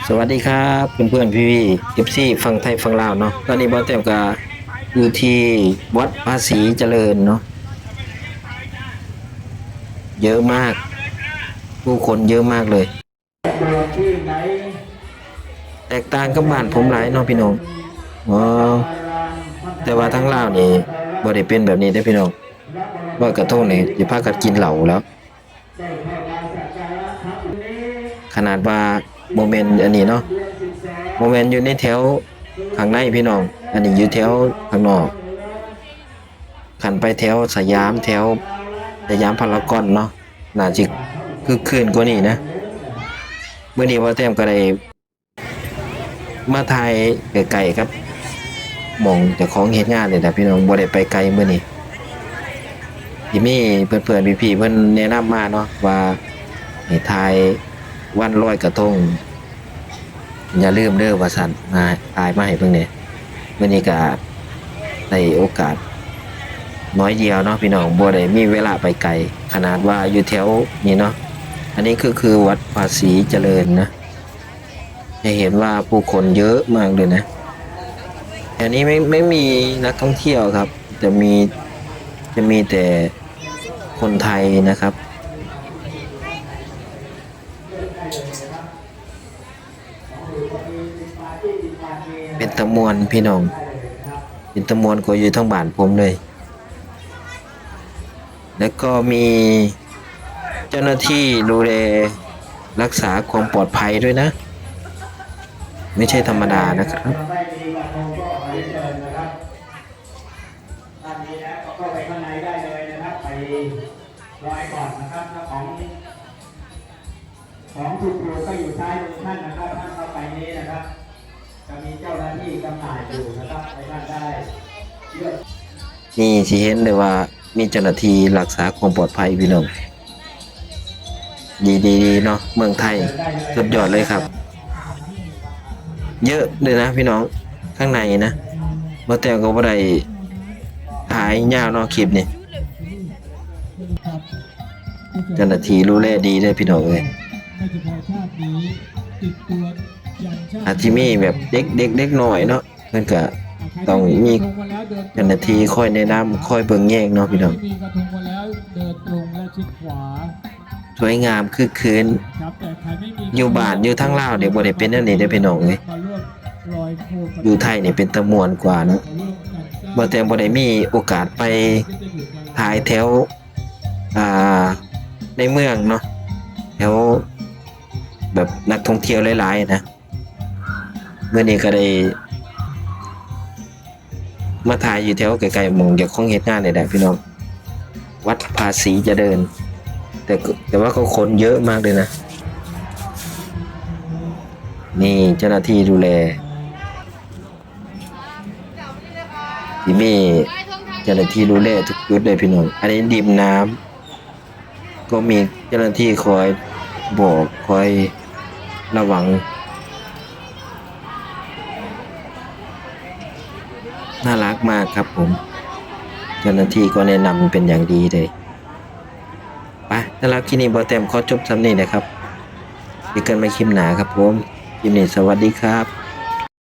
ສະຫວັດດີຄັບ ເພື່ອນໆ ພີ່ໆ ເອັຟຊີ ຝັ່ງໄທຝັ່ງລາວເນາະ. ຕອນນີ້ບ່າວແຕ້ມກະຢູ່ທີ່ວັດພາສີຈະເລີນເນາະ. ເຍີະມາກ ຜູ້ຄົນເຍີະມາກເລີຍ. ແຕກຕ່າງກັບບ້ານຜົມຫຼາຍເນາະພີ່ນ້ອງ. ອໍ ແຕ່ວ່າທາງລາວນີ້ບໍ່ໄດ້ເປັນແບບນີ້ເດ້ພີ່ນ້ອງ. ລອຍກະທົງນີ້ຊິພາກັນກິນເຫຼົ້າແລ້ວ. ຂະໜາດວ່າບໍ່ແມ່ນອັນນີ້ເນາະ, ບໍ່ແມ່ນຢູ່ໃນແຖວຂ້າງໃນພີ່ນ້ອງ, ອັນນີ້ຢູ່ແຖວຂ້າງນອກ. ຄັນໄປແຖວສະຫຍາມ ແຖວສະຫຍາມພາລາກອນເນາະ ໜ້າຊິຄຶກຄື້ນກວ່ານີ້ນະ. ມື້ນີ້ບ່າວແຕ້ມກະໄດ້ມາຖ່າຍໃກ້ໆ ກັບໝ່ອງເຈົ້າຂອງເຮັດງານນີ້ແຫຼະພີ່ນ້ອງ, ບໍ່ໄດ້ໄປໄກມື້ນີ້. ທີ່ມີເພື່ອນໆ ພີ່ໆ ເພິ່ນແນະນຳມາເນາະ ວ່າໃຫ້ຖ່າຍວັນລອຍກະທົງ ຢ່າລືມເດີວ່າຊັ້ນ, ມາ ຖ່າຍມາໃຫ້ເບິ່ງແດ່. ມື້ນີ້ກະໄດ້ໂອກາດໜ້ອຍດຽວເນາະພີ່ນ້ອງ, ບໍ່ໄດ້ມີເວລາໄປໄກ. ຂະໜາດວ່າຢູ່ແຖວນີ້ເນາະ, ອັນນີ້ກະຄືວັດພາສີຈະເລີນນະ, ຈະເຫັນວ່າຜູ້ຄົນເຍີະມາກເລີຍນະ. ແຖວນີ້ໄມ່ ໄມ່ມີນັກທ່ອງທ່ຽວຄັບ, ຈະມີ ຈະມີແຕ່ຄົນໄທນະຄັບ. ເປັນຕາມ່ວນພີ່ນ້ອງ, ເປັນຕາມ່ວນກວ່າຢູ່ທາງບ້ານຜົມເລີຍ. ແລ້ວກໍມີເຈົ້າໜ້າທີ່ດູແລຮັກສາຄວາມປອດໄພດ້ວຍນະ, ໄມ່ໃຊ່ທຳມະດານະຄັບ. ດ້ານນີ້ແລ້ວກໍເຂົ້າໄປຂ້າງໃນໄດ້ເລີຍນະຄັບ, ໄປລອຍກ່ອນນະຄັບ. ຂອງ ຂອງຖືກໆ ກໍຢູ່ຊ້າຍມືທ່ານນະຄັບ, ທ່ານເຂົ້າໄປນີ້ນະຄັບ ຈະມີເຈົ້າໜ້າທີ່ຈຳໜ່າຍຢູ່ນະຄັບ ໃຫ້ທ່ານໄດ້ເລືອກ. ນີ້ຊິເຫັນໄດ້ວ່າມີເຈົ້າໜ້າທີ່ຮັກສາຄວາມປອດໄພພີ່ນ້ອງ. ດີໆໆ ເນາະ ເມືອງໄທ ສຸດຍອດເລີຍຄັບ. ເຍີະເລີຍນະພີ່ນ້ອງ ຂ້າງໃນນະ. ບ່າວແຕ້ມກໍບໍ່ໄດ້ຖ່າຍຍາວເນາະ ຄລິບນີ້. ເຈົ້າໜ້າທີ່ດູແລດີເດີພີ່ນ້ອງເອີຍ. ອາດຊິມີແບບເດັກ ເດັກ ເດັກນ້ອຍເນາະ, ເພິ່ນກະຕ້ອງມີເຈົ້າໜ້າທີ່ຄອຍແນະນຳ ຄອຍເບິ່ງແຍງເນາະພີ່ນ້ອງ. ສວຍງາມຄຶກຄື້ນ. ຢູ່ບ້ານຢູ່ທາງລາວນີ້ບໍ່ໄດ້ເປັນແນວນີ້ເດ້ພີ່ນ້ອງເອີຍ, ຢູ່ໄທນີ້ເປັນຕາມ່ວນກວ່າເນາະ. ບໍ່ ແຕ່ບໍ່ໄດ້ມີໂອກາດໄປຖ່າຍແຖວ ອ່າ ໃນເມືອງເນາະ, ແຖວແບບນັກທ່ອງທ່ຽວຫຼາຍໆນະ. ມື້ນີ້ກໍໄດ້ມາຖ່າຍຢູ່ແຖວໃກ້ໆ ໝ່ອງເຈົ້າຂອງເຮັດງານນີ້ແຫຼະພີ່ນ້ອງ, ວັດພາສີຈະເລີນ. ແຕ່ ແຕ່ວ່າກໍຄົນເຍີະມາກເລີຍນະ. ນີ້ເຈົ້າໜ້າທີ່ດູແລ ທີ່ມີເຈົ້າໜ້າທີ່ດູແລທຸກຈຸດເລີຍພີ່ນ້ອງ. ອັນນີ້ລິມນ້ຳ ກໍມີເຈົ້າໜ້າທີ່ຄອຍບອກ ຄອຍລະວັງ. ໜ້າລັກມາກຄັບຜົມ, ເຈົ້າໜ້າທີ່ກໍແນະນຳເປັນຢ່າງດີເລີຍ. ໄປ ສຳລັບຄລິບນີ້ ບ່າວແຕ້ມຂໍຈົບສ່ຳນີ້ນະຄັບ. ເຈີກັນໃໝ່ຄລິບໜ້າຄັບຜົມ. ຄລິບນີ້ສະຫວັດດີຄັບ.